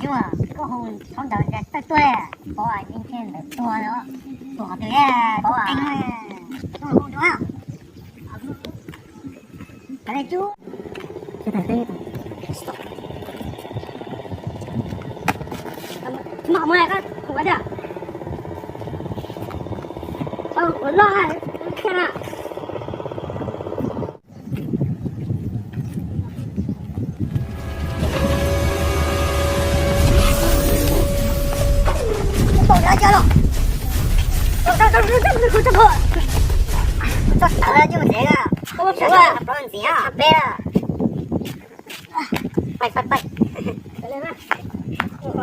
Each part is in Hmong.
Koj hu thaum ntawd tawg tuag, pov yeej thiaj ntawd tuag, tuag twg pov, tuag hu dua. Tsis mam muab koj hu tiag. Ua loj thiab na. Tau tawv coj mus tsev, peb, pais pais pais. Kuv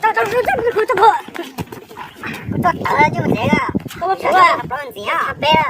tau tawv coj mus tsev, peb.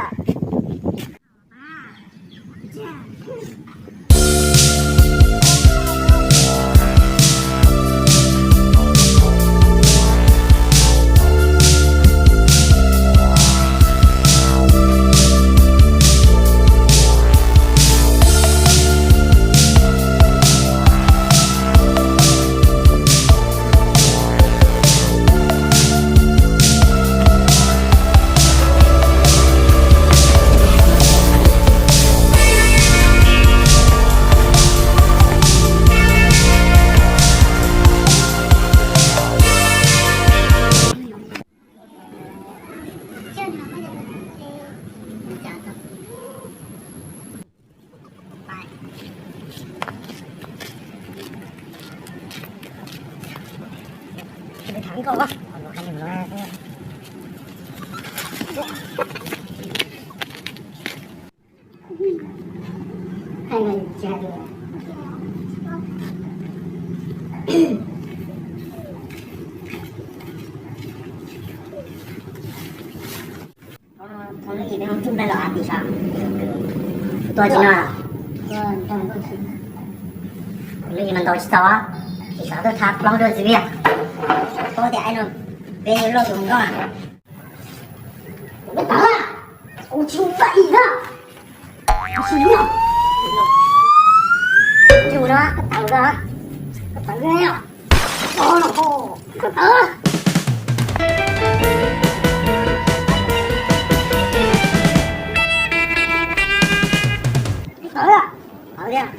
Tuaj tsis noj. Lwm mas ntaus tsis tau, tsis xav tuaj tha plaub dua txiv vias. Paub tias no peb loj tus nkauj. Kuv tawv, kuv tsis ua ib na. Kuv tsis ua. Yus no koj tawv, koj tawv, koj tawv. Tawv, tawv thiab.